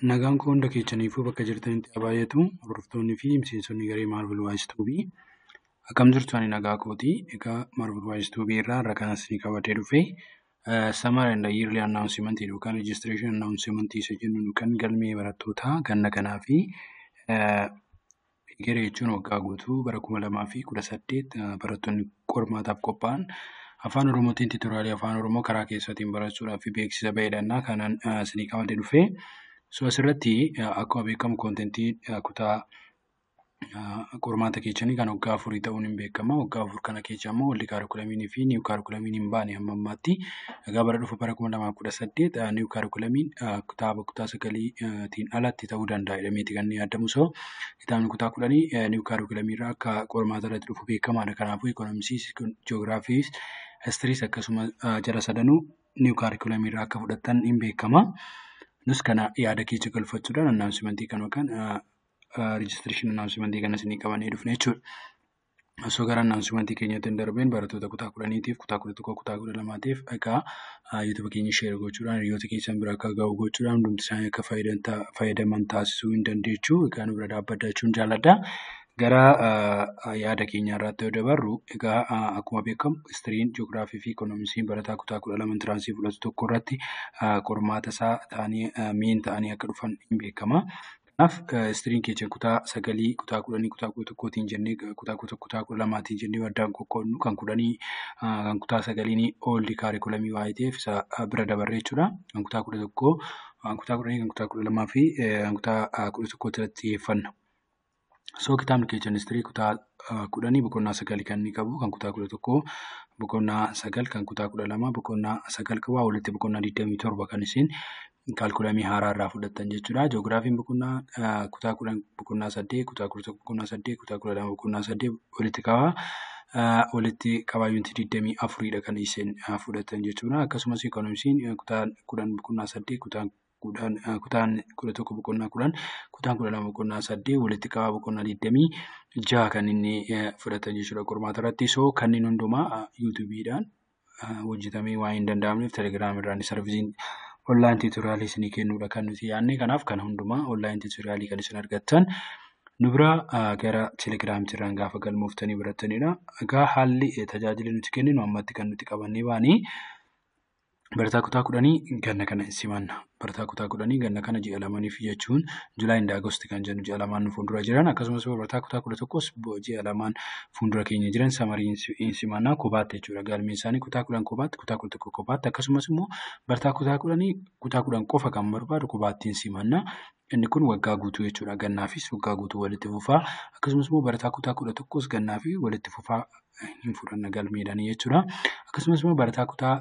Nagaan koo hunda keessaniifuu bakka jirtanitti haa baay'atu. Hordoftoonnii fi miseensonni garee Maarvel Waayis Tuubii akkam jirtu? Ani nagaa kooti. Egaa Maarvel Waayis Tuubii irraa har'a kan isinii qabatee dhufe Summer and Yearly Announcement yookaan Registration Announcement isa jennu kan galmee barattootaa ganna kanaa fi egeree jechuun waggaa guutuu bara 2018 barattoonni qormaataaf qophaa'an afaan Oromootiin tutorialii afaan Oromoo karaa keessaatiin barachuudhaaf beeksisa bahedha kanan isinii qabatee dhufe. So asirratti akkuma beekamu contentii kutaa qormaata keessanii kan waggaa 4 ta'uun hin beekama. Waggaa 4 kana keessa immoo old curriculumiinii fi new curriculumiin hin baane hamma ammaatti. Egaa bara dhufu bara 2018 new curriculumiin kitaaba kutaa 9tiin alatti ta'uu danda'a jedhameeti kan inni yaadamu. So kitaabni kutaa 10 new curriculumii irraa akka qormaata irratti dhufu beekamaadha. Kanaafuu ikoonomiksii, jiyoogiraafii, histiriis akkasuma jara sadanuu new curriculumii irraa akka fudhatan hin beekama. Nus kana yaada keessa galfachuudhaan announcementii kan yookaan registration announcementii kana isinii qabannee dhufne jechuudha. Osoo gara announcementii keenyatti hin darbin barattoota kutaa 10tiif, kutaa 11, kutaa 12tiif egaa YouTube keenya share gochuudhaan hiriyoota keessan bira akka gahu gochuudhaan hundumti isaanii akka fayyadaman taasisuu hin dandeechu. Egaa nu bira dhaabbadhaa jechuun jaalladha. Gara yaada keenya irraatti yoo dabarru, egaa akkuma beekamu historyn, jiyoogiraafii fi ikoonomiksiin barataa kutaa 12 entrance fudhatu tokko irratti qormaata isaa ta'anii miin ta'anii akka dhufan hin beekama. Kanaaf historyn keenya kutaa 9, kutaa 10, kutaa 11tiin jennee, kutaa 11, kutaa 12tiin jennee addaan qoqqoodnu, kan 10 kan kutaa 9 old curriculumii waa'ee ta'eef isa bira dabarree jechuudha. Kan kutaa 11, kan kutaa 10, kan kutaa 12 fi kan kutaa 11 irratti xiyyeeffanna. So kitaabni keenya history kutaa 10 boqonnaa 9 kan inni qabu, kan kutaa 11 boqonnaa 9, kan kutaa 12 boqonnaa 9 qaba. Walitti boqonnaa 27 kan isin curriculumii haaraa irraa fudhattan jechuudha. Jiyoogiraafiin boqonnaa kutaa 10 boqonnaa 8, kutaa 11 boqonnaa 8, kutaa 12 boqonnaa 8 walitti qaba. Walitti qabaa unitii 24dha kan isin fudhattan jechuudha. Akkasumas ikoonomiksiin kutaa 10 boqonnaa 8, kutaan 10, kutaan 11 boqonnaa 10, kutaan 12 boqonnaa 8, walitti qabaa boqonnaa 26 kan inni fudhatan jechuudha qormaata irratti. So kanneen hundumaa YouTubeiidhaan hojjetamee waan hin danda'amneef Telegram irraan serviceiin online tutorialii isinii kennuudha kan nuti yaadne. Kanaaf kana hundumaa online tutorialii kan isin argattan nu bira gara Telegramii gaafa galmooftanii barattanidha. Egaa haalli tajaajila nuti kenninu ammatti kan nuti qabannee baanii barataa kutaa 10 ganna kana simanna. Barataa kutaa 10 ganna kana ji'a lamaniif jechuun July and August kan jennu ji'a lamaan nu fuuldura jiran, akkasumas barataa kutaa 11s ji'a lamaan fuuldura keenya jiran summerii simannaa kophaatti jechuudha. Galmeen isaanii kutaa 10 kophaatti, kutaa 11 kophaatti, akkasumas immoo barataa kutaa 10 kutaa 10 qofa kan barbaadu kophaatti simanna. Inni kun waggaa guutuu jechuudha. Gannaafis waggaa guutuu walitti fufaa. Akkasumas immoo barataa kutaa 11s gannaa fi walitti fufaa hin fudhanna galmeedhaan jechuudha. Akkasumas immoo barataa kutaa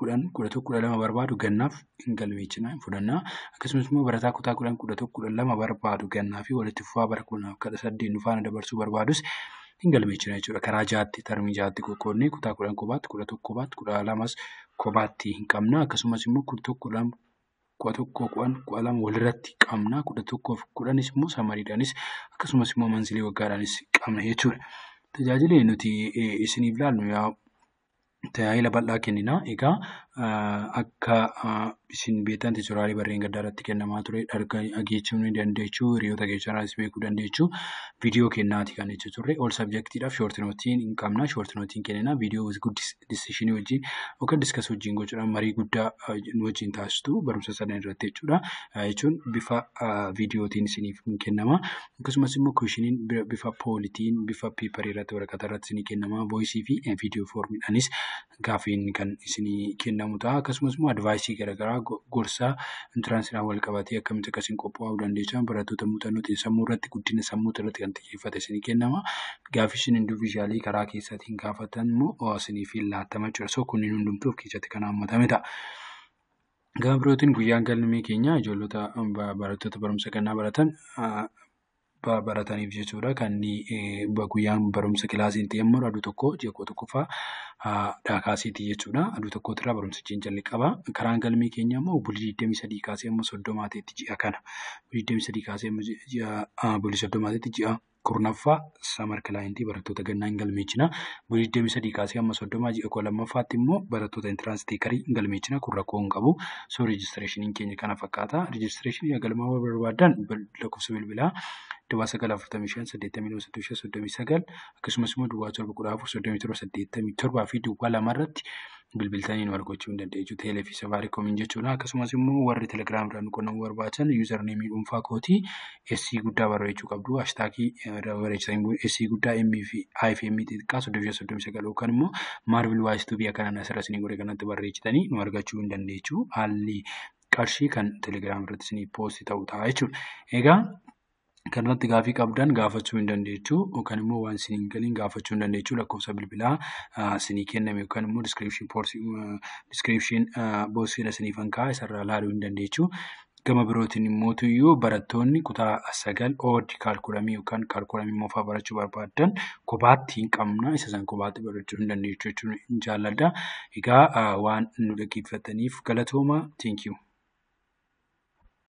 10, 11, 12 barbaadu gannaaf hin galmeessina, hin fudhanna. Akkasumas immoo barataa kutaa 10, 11, 12 barbaadu gannaa fi walitti fufaa bara 2018 nu faana dabarsuu barbaadus hin galmeessina jechuudha. Karaa jaatti termii jaatti qoqqoodnee kutaa 10 kophaatti, 11 kophaatti, 12s kophaatti hin qabna. Akkasumas immoo 11, 11, 10, 12 walirratti qabna. 11 fi 10s immoo summeriidhaanis akkasumas immoo monthly waggaadhaanis qabna jechuudha. Tajaajilli nuti isiniif laannu yaa tajaajila bal'aa kennina. Egaa akka isin beektan tutorialii barreen gaddaa irratti kennamaa ture dhageechuu ni dandeessu. Hiriyoota keessanaas beekuu dandeessu. Viidiyoo kennaati kan jecha turre. All subjectiidhaaf short noteiin hin qabna. Short noteiin kennina. Viidiyoo discussionii wajjin yookaan discuss wajjin gochuudhaan marii guddaa nu wajjin taasistu barumsa sadan irratti jechuudha. Jechuun bifa viidiyootiin isiniif hin kennama. Akkasumas immoo questioniin bifa polliitiin, bifa paperii irratti, waraqata irratti isinii kennama. Voiceii fi viidiyoo formiidhaanis gaaffiin kan isinii kennamu ta'a. Akkasumas immoo adviceii garaagaraa, gorsa entranceiidhaan wal qabatee akkamitti akkasiin qophaa'uu dandeessan, barattoota muuxannoo sammuu irratti, guddina sammuu irratti kan xiyyeeffate isinii kennama. Gaaffii isin individualii karaa keessaatiin gaafatan immoo isiniif laattama jechuudha. So kunniin hundumtuu of keessatti kan hammatame ta'a. Gama birootiin guyyaan galmee keenya ijoollota barattoota barumsa gannaa baratan barataniif jechuudha. Kan guyyaan barumsa classiin ta'e immoo aduu 1 ji'a 11ffaa dhaa kaaseeti jechuudha. Aduu tokkootirraa barumsichi hin jalqaba. Karaan galmee keenya immoo bulii 23 kaasee amma 30 ta'etti ji'a kana. Bulii 23 kaasee amma ji'a bulii 30 ta'etti ji'a 10ffaa summer clientii barattoota gannaa hin galmeessina. Bulii 23 kaasee hamma 30 ji'a 12ffaatti immoo barattoota entrance takerii hin galmeessina. Kun rakkoo hin qabu. So registrationiin keenya kana fakkaata. Registrationii galmaa'uu barbaadan lakkoofsa bilbilaa 0945 82 35 39 akkasumas immoo 07 14 37 87 fi 2 irratti bilbiltanii nu argachuu hin dandeessu. Teelee fi Safaariikoomiin jechuudha. Akkasumas immoo warri Telegiraam irraa nu qunnamuu barbaadan usernameii dhuunfaa kootii S guddaa barreessuu qabdu. Hashtagii barreessanii S guddaa M fi I fi M xixiqqaa 35 39 yookaan immoo Maarbil Waayis Tuubii akkanaan asirra isinii godhe kanatti barreessitanii nu argachuu hin dandeessu. Haalli qarshii kan Telegiraam irratti isinii poostii ta'u ta'a jechuudha. Egaa kanarratti gaafii qabdan gaafachuu hin dandeessu yookaan immoo waan isin hin galiin gaafachuu hin dandeessu. Lakkoofsa bilbilaa isinii kenname yookaan immoo description boxiidha isiniifan kaa'a, isarraa ilaaluu hin dandeessu. Gama birootiin immoo barattoonni kutaa 9 odd curriculumii yookaan curriculumii moofaa barachuu barbaadan kophaatti hin qabna. Isa san kophaatti barachuu hin dandeessu jechuun hin jaalladha. Egaa waan nu dhaggeeffataniif galatooma. Thank you.